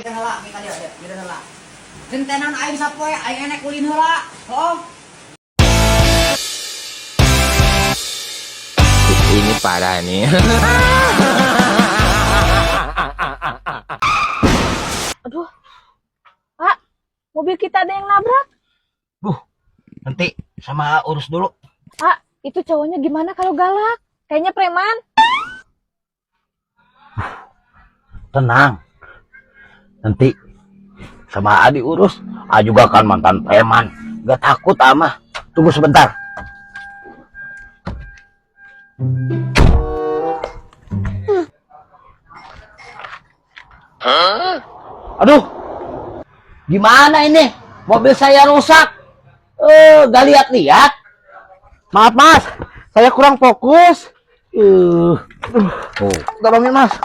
Ngider heula, ka dieu, ngider heula. Gentenan aing sapoe, aing enek ulin heula. Heuh. Ini parah nih. Aduh. Pak, mobil kita ada yang nabrak. Duh, nanti sama urus dulu. Pak, itu cowoknya gimana kalau galak? Kayaknya preman. Tenang. Nanti sama Adi urus. A juga kan mantan preman. Gak takut ama. Tunggu sebentar. Aduh, gimana ini? Mobil saya rusak. Gak lihat-lihat. Maaf mas, saya kurang fokus. Oh, Tolongin mas.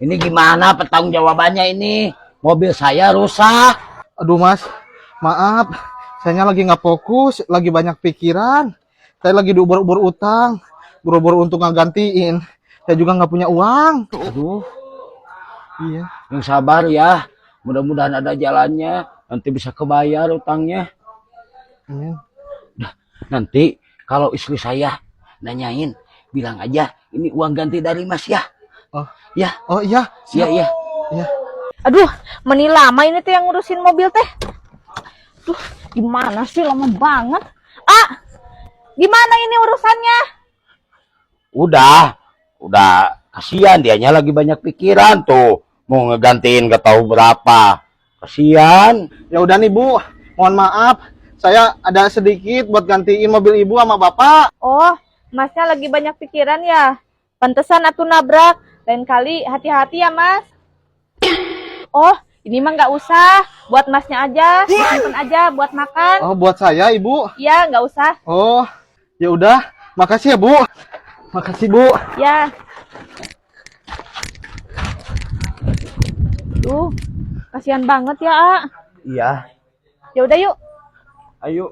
ini gimana pertanggungjawabannya ini? Mobil saya rusak. Aduh mas, maaf. Sayanya lagi nggak fokus, lagi banyak pikiran. Saya lagi diubur-ubur utang, buru-buru untuk ngegantiin. Saya juga nggak punya uang. Aduh, Iya. yang sabar ya. Mudah-mudahan ada jalannya. Nanti bisa kebayar utangnya. Amin. Nanti kalau istri saya nanyain, bilang aja ini uang ganti dari Mas ya. Oh. Ya, Oh iya, iya, siap. iya. Iya. Aduh, meni lama ini tuh yang ngurusin mobil teh. Duh, gimana sih lama banget. Ah, gimana ini urusannya? Udah kasihan dianya lagi banyak pikiran tuh. Mau ngegantiin gak tahu berapa. Kasihan. Ya udah nih bu, mohon maaf. Saya ada sedikit buat gantiin mobil ibu sama bapak. Oh, masnya lagi banyak pikiran ya. Pantesan aku nabrak. Lain kali hati-hati ya, Mas. Oh, ini mah nggak usah. Buat masnya aja, disimpan aja buat makan. Oh, buat saya ibu. Ya, nggak usah. Oh, ya udah. Makasih ya bu. Makasih bu. Ya. Duh, kasihan banget ya, A. Iya. Ya udah yuk. Ayo.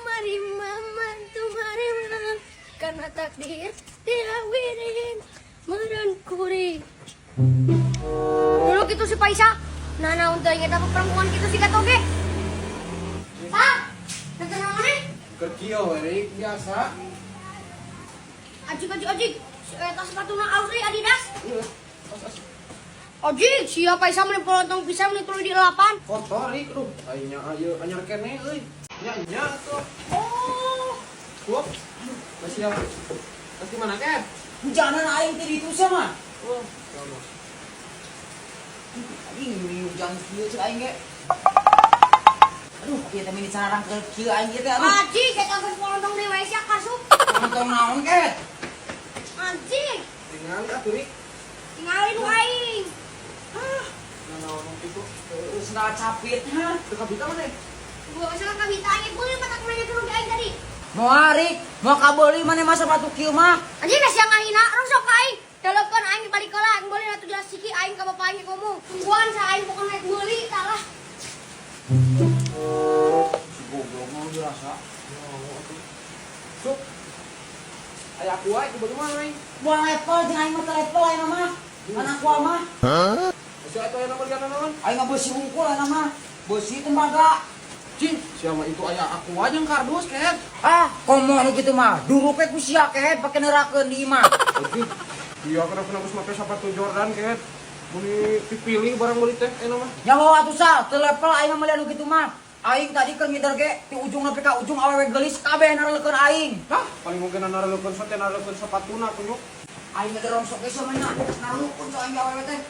Mari mama mari karena takdir diawirin merenkuri. Dulu gitu si Paisa. Nah, nah untuk ingat apa perempuan gitu sih katoge. Pak, tante namanya? Kerkio, Erik biasa. Ajik ajik ajik. Eta sepatuna alus euy Adidas. Ajik, siapa Paisa meni polotong pisan meni tuluy di delapan. Kotor, Rik. Duh, aingnya ayo anyar kene euy. Nya nya tuh. Oh, Wop. Masih ya. Terus gimana, Ken? Hujanan aing teh ditu sia mah. Oh, sama. Anjing hujan kieu cek aing ge. Aduh, ieu teh mini carang ke kieu aing ieu teh aduh. ajik eta geus polotong deui wae sia kasup. Nonton naon ke? Anjing, Tingali atuh, Rik. tinggalin aing. Nah, naon itu? Sendal capit ha. Teu kabita mana? Gua kesana kabita aing beuli mata nanya ke rugi aing tadi. Moal Rik, moal kabeuli maneh mah sepatu kieu mah. Anjing dah siang ngahina, rosok ka aing. Dalekeun aing balik heula, aing beuli atuh jelas siki aing ka bapak aing ngomong. Tungguan sa aing pokona rek meuli tah lah. Si goblok mah dirasa. Sup. Aya aku wae kudu mah aing. Moal level jeung aing mah teu level aing mah. Anak gua mah. Sia atuh aya nomor naon? Aing mah beusi hungkul aing mah. Beusi tembaga. Cing, siapa itu aya aku aja yang kardus, Ken. Ah, komo nu kitu mah. Durupe ku sia kehed pake neurakeun di imah. Anjing. Iya, kenapa kenapa make sepatu Jordan, Ken? Beli dipilih barang beli teh enak mah. Nyaho atuh sal, teu level aing mah melian nu kitu mah. Aing tadi keur ngider ge ti ujung nepi ka ujung awewe geulis kabeh nareleukeun aing. Hah, paling mungkin nareleukeun sote nareleukeun sepatuna kunyuk. Aing ngeder rongsok ge sama nya nareleukeun so aing awewe teh.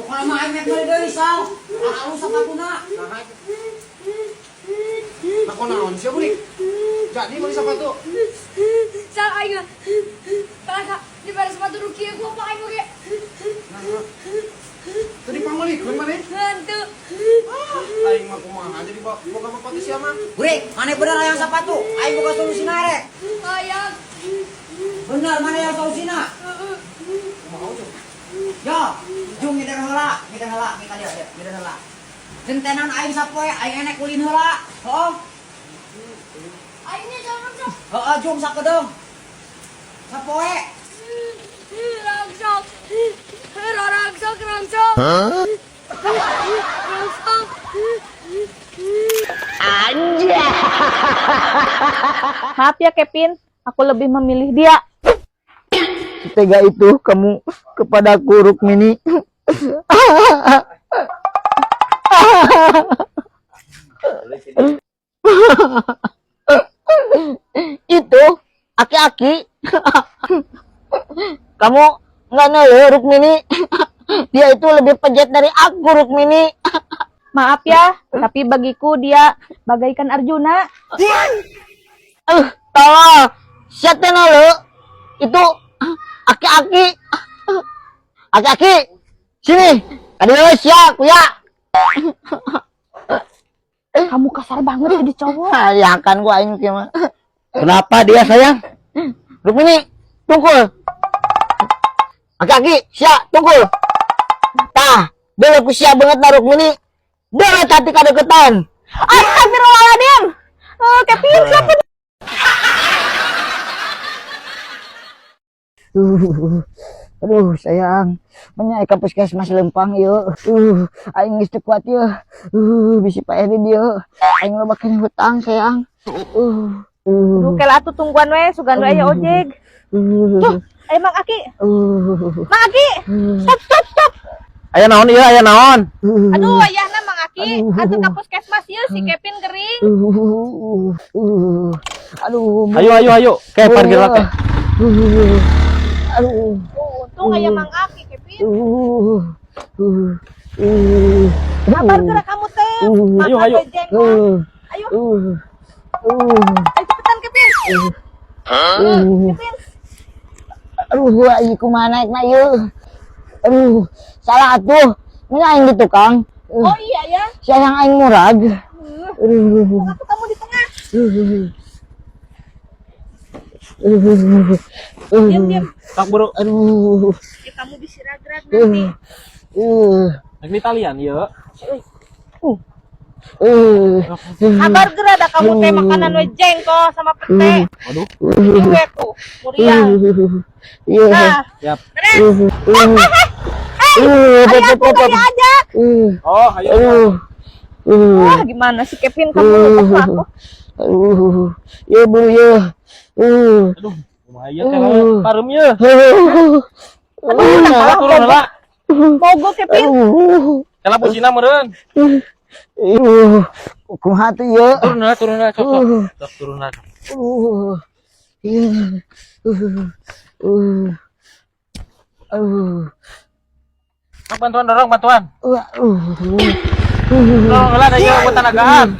Pokona mah aing mek meuli deui sal. Alus sapatuna. Nah, nah kok naon sih beli? Jadi beli sepatu. Sal aing lah. Kalah ka di bare sepatu nu kieu gua apa aing oge. Tadi pangmelikeun maneh? Henteu. Aing mah kumaha jadi boga bapak teh sia mah. Burik, maneh bener hayang sapatu? Aing boga solusina rek. Hayang. Bener maneh yang solusina? Kumaha tuh? Yo, jung ngider heula, ka dieu, ngider heula. Gentenan aing sapoe, aing enek ulin heula. Heuh. Aingnya jalan sok. Heeh, jung sakedeung. Sapoe. Rangsok. Rangsok, rangsok. Rangsok. Maaf ya Kevin, aku lebih memilih dia. Tega itu kamu kepadaku, Rukmini. Itu aki-aki. Kamu nggak nelu, Rukmini. Dia itu lebih pejet dari aku, Rukmini. Maaf ya, tapi bagiku dia bagaikan Arjuna. Tolong. Siapa nelu? Itu aki-aki. Aki-aki. Sini. Aduh, siap, ya. Kamu kasar banget jadi cowok. Ya kan gua aing kieu mah. Kenapa dia, sayang? Rukmini, tungkul. Aki-aki, siap, tungkul. Tah, dulu ku siap banget na Rukmini. Dulu tadi kadeketan. Astagfirullahaladzim. Oh, Kevin, siapa? Aduh, sayang. Banyak ka puskesmas Lempang yuk. Aing geus teu kuat yeuh. Bisi paeh di dieu. Aing loba keneh hutang, sayang. Duh, kela atuh tungguan we, sugan we aya ojek. Tuh, ayo Mang Aki. Mang Aki. Stop, stop, stop. Aya naon ieu, aya naon? Aduh, ayahna Mang Aki, atuh ka puskesmas ieu si Kevin gering. Aduh. Ayo, ayo, ayo. Ke parkir lah ke. Aduh. Oh, untung aya Mang Aki, Kevin. Sabar geura kamu teh. Ayo, Makan ayo. we jengkol. Ayo, ayo cepetan Kevin. Kevin. Aduh, aing kumaha naik na ieu. Aduh, salah atuh. Mana aing di tukang. Oh iya ya. Sayang aing murag. Aduh. Atuh kamu di tengah. Diam, diam. Tak buru. Aduh. Ya kamu bisa ragrag nanti. Rek ditalian ieu. Sabar geura da kamu teh makanan we jengkol sama pete. Waduh. Ini we tuh, muriang. Iya. Nah, Siap. beres. Hei, aku nggak diajak. Oh, ayo. Wah, gimana sih Kevin kamu lupa sama aku? Aduh. Ya buru ya. Aduh, kumaha ieu teh pareum ieu. Aduh, Lah, turun heula. Mogok Kevin. Aduh. Kela busina meureun. Kumaha tuh ya? Turun heula, turun heula, sok sok. Sok turun heula. Iya. Aduh. Sok bantuan dorong, bantuan. Dorong heula da ieu buat tenagaan.